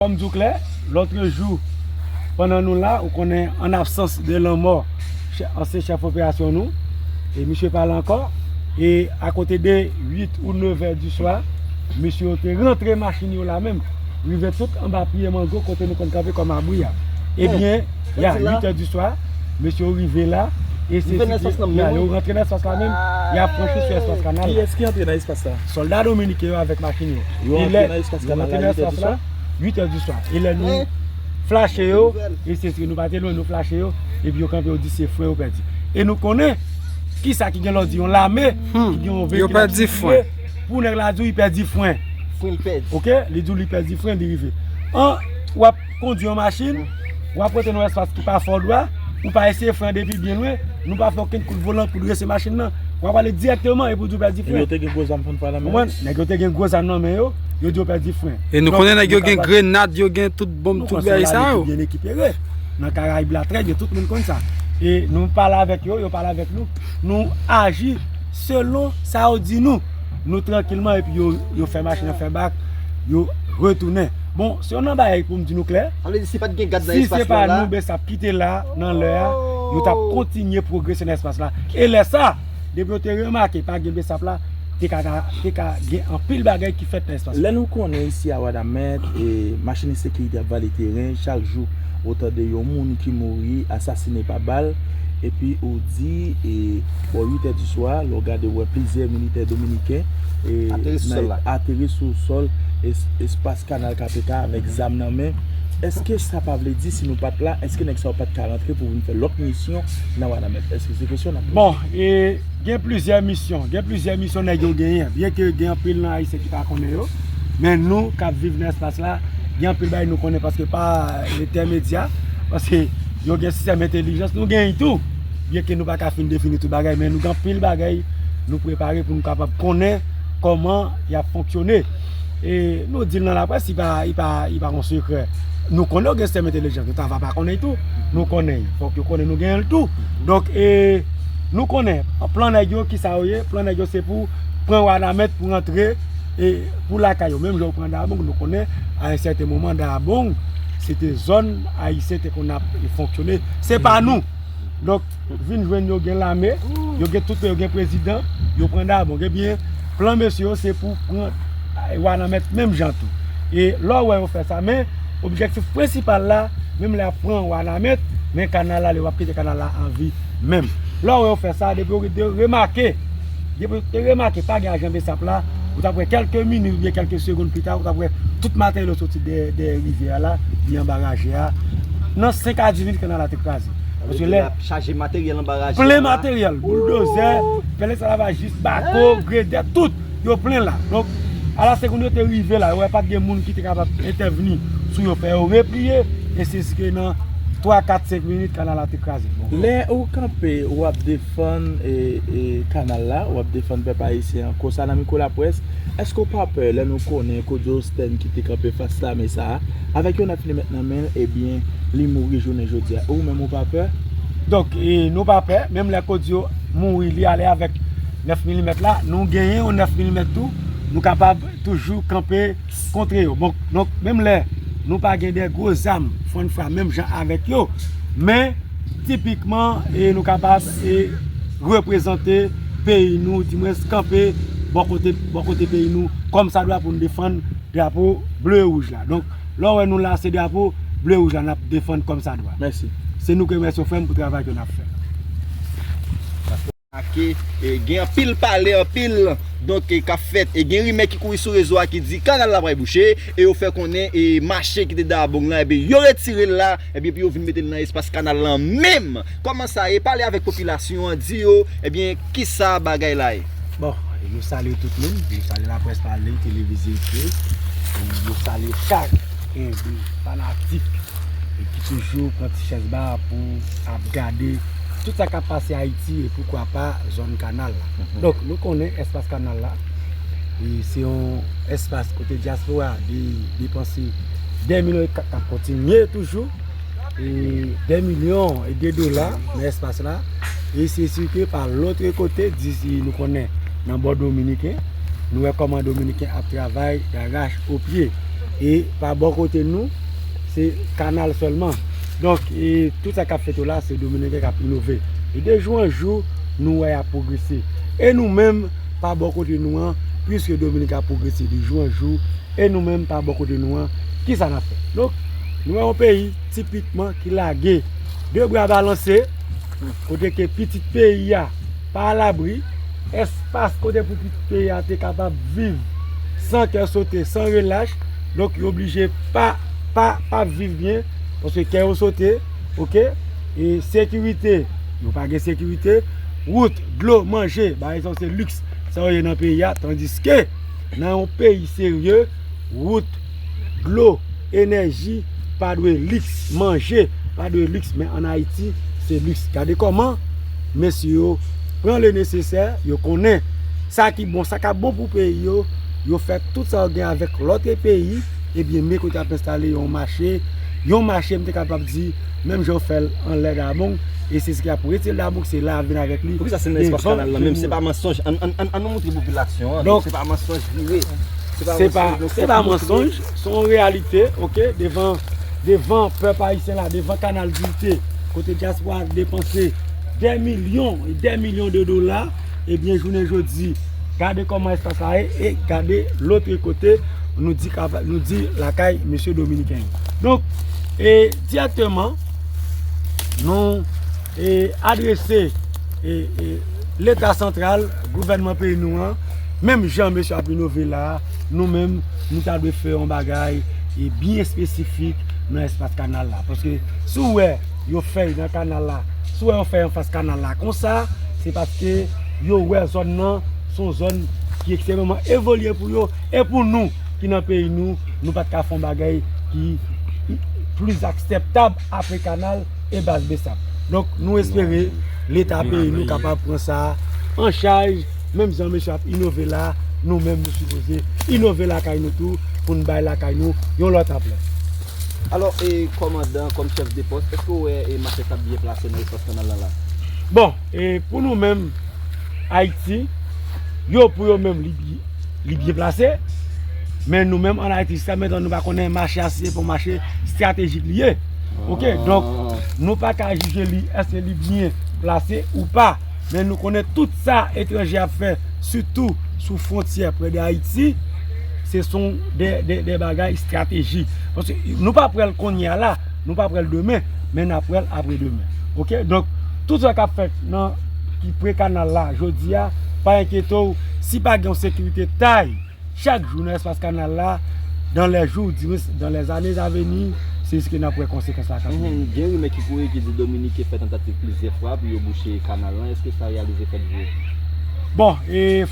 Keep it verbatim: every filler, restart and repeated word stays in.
Fò m di w klè, lòt jou, pandan nou la, ou konnen, an absans de lanmò chè- ansyen chèf operasyon nou, e misye pa la ankò, e akote de uit ou nevè di swa, mesye yo te rantre machin yo la menm, rive tout anba pye mango kote nou konn kanpe kòm abri a. Ebyen, ya, uitè di swa, mesye yo rive la, e se yo rantre nan espas la menm, y ap franchi sou espas kanal la. Kiyès ki antre nan espas la? Sòlda dominiken yo avèk machin yo. Yo antre nan espas kanal la uitè di swa? Uitè di swa. E lè nou flache yo, e se si nou pa te lwen, nou flache yo, epi yo kanpe, yo di se fren yo pèdi. E nou konnen kisa ki gen lè w di yon lame ki gen yon veyikil ki tire, pou nèg la di w li pèdi fren. Fren l pèdi. Oke? Li di w li pèdi fren, li rive. An, w ap kondui yon machin, w ap rete nan yon espas ki pa fè w dwa, ou pa eseye fren depi byen lwen, nou pa fè okenn kout volan pou drese machin nan. W ap ale dirèkteman epi w di w pèdi fren. Yo te gen gwo zam fann fwa nan men yo? Konprann? Nèg yo te gen gwo zam nan men yo, yo di yo pèdi fren. E nou konnen nèg yo gen grenad, yo gen tout bonm, tout bagay sa yo. Nou konnen se yon lame ki byen ekipere. Nan Karayib la, trè byen, tout moun konn sa. E nou pale avèk yo, yo pale avèk nou. Nou aji selon sa yo di nou. Nou trankilman, epi yo, yo fè machin nan fè bak, yo retounen. Bon, se yon nan bagay pou m di nou klè. Sa vle di si pa t gen gad nan espas la, si se pa nou, Besap ki te la nan lè a, nou t ap kontinye pwogrese nan espas la. E lè sa, depi yo te remake pa gen Besap la, te ka, te ka gen anpil bagay ki fèt nan espas la. Lè nou konnen isi a Wanament, e machin ensekirite ap vale teren, chak jou, ou tande yon moun ki mouri, asasine pa bal, epi ou di, e, bò uitè di swa, lè w gade, ou wè plizyè militè dominiken, e, ateri sou sòl, es-, espas kanal K P K avèk zam nan men. Èske sa pa vle di, si nou pa t la, èske nèg sa yo pa t ka rantre pou vin fè lòt misyon nan Wanament? Èske se kesyon n ap poze? Bon, e, gen plizyè misyon, gen plizyè misyon nèg yo genyen, byenke gen anpil nan Ayisyen ki pa konnen yo, men nou k ap viv nan espas la, gen anpil bagay nou konnen paske pa entèmedya, paske yo gen sistèm entèlijans, nou genyen tou, byenke nou pa ka fin defini tout bagay, men nou gen anpil bagay nou prepare pou nou kapab konnen kòman y ap fonksyone. E nou di l nan laprès, li pa, li pa, li pa yon sekrè. Nou konnen yo gen sistèm entèlijans, nou ta va pa konnen l tou. Nou konnen l, fòk yo konnen nou genyen l tou. Donk, e, nou konnen, plan nèg yo, kisa yo ye? Plan nèg yo se pou pran Wanament, pou rantre, e, pou lakay yo. Menm jan yo pran Dabong, nou konnen, a yon sèten moman, Dabong, se te zòn Ayisyen te konn ap fonksyone. Se pa nou. Donk, vin jwenn yo gen lame, yo gen tout, yo gen prezidan, yo pran Dabong. Ebyen, plan mesye yo se pou pran, eh, Wanament menm jan tou. E lè w wè yo fè sa, men objektif prensipal la, menm lè y ap pran Wanament, men kanal la, yo p ap kite kanal la an vi menm. Lè w wè yo fè sa, depi yo de-, remake, depi yo te remake pa gen ajan Besap la, ou t ap wè kèlke minit oubyen kèlke segonn pita, ou t ap wè tout materyèl yo soti dèyè, dèyè rivyè a la, vin anba raje a. Nan senk a dis minit, kanal la te kraze. Paske lè chaje materyèl anba raje a la. Plen materyèl, bouldozè, pèl esklavajis, bako, gredè, tout, yo plen la. Donk, a la segonn yo te rive la, yo wè pa t gen moun ki te kapab entèvni sou yo, fè yo repliye, e se jiske nan twa, kat, senk minit, kanal la te kraze. Bon. Lè ou kanpe, w ap defann, e, e, kanal la, w ap defann pèp ayisyen an, konsa nan mikwo laprès, èske w pa pè lè nou konnen Cody Ostèn ki te kanpe fas lame sa a, avèk yon nèf milimèt nan men l, ebyen, li mouri jounen jodi a. Ou menm ou pa pè? Donk, e, nou pa pè, menm lè Cody mouri, li ale avèk nèf milimèt la, nou genyen yon nèf milimèt tou, nou kapab toujou kanpe kontre yo. Bon, donk, menm lè nou pa gen de gwo zam, fann fwa menm jan avèk yo, men tipikman, e, nou kapab, e, reprezante peyi nou, dimwens kanpe bò kote, bò kote peyi nou, kòmsadwa pou n defann drapo ble e wouj la. Donk, lè w wè nou la, se drapo ble e wouj la n ap defann kòmsadwa. Mèsi. Se nou ki remèsye w, frè m, pou travay ke n ap fè. Ake, e, gen anpil pale, anpil, donk, e, k ap fèt. E gen rimè ki kouri sou rezo a ki di kanal la pral bouche, e yo fè konnen, e, mache ki te Dabong lan, ebyen, yo retire l la, ebyen, epi yo vin mete l nan espas kanal lan menm. Kòman sa ye? Pale avèk popilasyon an, di yo, ebyen, kisa bagay la ye? Bon, e nou salye tout moun, nou salye laprès pale, televize ekri, e nou salye chak enbi fanatik e ki toujou pran ti chèz ba pou ap gade tout sa k ap pase Ayiti e poukwa pa zòn kanal la. Donk, nou konnen espas kanal la, e se yon espas kote dyaspora de, depanse dè milyon e k ap kontinye toujou, e dè milyon e de dola nan espas la. E se si ke pa lòt kote, di si nou konnen nan bò dominiken, nou wè kòman dominiken ap travay darach o pye. E pa bò kote nou, se kanal sèlman. Donk, e tout sa k ap fèt yo la, se Dominiken k ap inove. E de jou an jou, nou wè y ap pwogrese. E nou menm, pa bò kote nou an, piske Dominiken ap pwogrese de jou an jou, e nou menm, pa bò kote nou an, kisa n ap fè? Donk, nou wè yon peyi tipikman ki lage, de bra balanse, kote ke pitit peyi a pa alabri, espas kote pou pitit peyi a te kapab viv san kè sote, san relach. Donk, yo oblije pa, pa, pa viv byen, paske kè yo sote, oke? E sekirite, yo pa gen sekirite. Wout, dlo, manje, bagay sa yo se liks, sa yo ye nan peyi a, tandiske nan yon peyi serye, wout, dlo, enèji pa dwe liks, manje pa dwe liks, men ann Ayiti, se liks. Gade kòman mesye yo pran le nesesè, yo konnen sa ki bon, sa k ap bon pou peyi yo, yo fè tout sa yo gen avèk lòt peyi, ebyen, men kote y ap enstale yon mache, yon mache, m te kapab di, menm jan yo fè l anlè Dabong, e se ki ap retire Dabong, se la y ap vin avèk li. Poukisa se nan espas kanal la menm? Se pa mansonj. Ann, ann, ann, ann nou montre popilasyon an. Donk, se pa mansonj vire. Se pa mansonj, se yon reyalite, oke, devan, devan pèp ayisyen la, devan Kanal Diyite, kote dyaspora a depanse dè milyon e dè milyon de dola, ebyen, jounen jodi, gade kòman espas la ye, e gade lòt kote, nou di, nou di lakay mesye dominiken yo. Donk, e dirèkteman, nou, e adrese, e, e Leta santral, gouvènman peyi nou an, menm jan mesye ap inove la, nou menm, nou ta dwe fè yon bagay, e byen espesifik nan espas kanal la. Paske si w wè yo fè nan kanal la, si w wè yo fè anfas kanal la konsa, se paske yo wè zòn nan se yon zòn ki ekstrèmeman evolye pou yo, e pou nou ki nan peyi nou, nou pa t ka fè yon bagay ki plis akseptab apre kanal e baz Besap. Donk, nou espere Leta peyi nou kapab pran sa an chaj, menm jan mesye ap inove la, nou menm nou sipoze inove lakay nou tou, pou n bay lakay nou yon lòt anplè. Alò, e kòmandan, kòm chèf de pòs, èske w wè e mache sa ap byen plase nan espas kanal la la? Bon, e pou nou menm, Ayiti, yo pou yo menm, li byen, li byen plase, men nou menm ann Ayiti, jiska mentnan, nou pa konnen mache a si se pa yon mache estratejik li ye. Oke, donk, nou pa ka jije li, èske li byen plase ou pa. Men nou konnen tout sa etranje ap fè, sitou sou fwontyè prè de Ayiti, se son de, de, de bagay estratejik. Paske nou pa pral kounye a la, nou pa pral demen, men n ap pral apre demen. Oke? Donk, tout sa k ap fèt nan, ki pre kanal la, jodi a, pa enkyete w, si pa gen yon sekirite tay, chak jou nan espas kanal la, dans les jours, di mwens, dans les années à venir, se riske n ap wè konsekans la k ap vini. Gen rimè ki kouri ki di Dominiken fè tantativ plizyè fwa pou yo bouche kanal lan. Èske sa reyalize fèt vre? Bon, e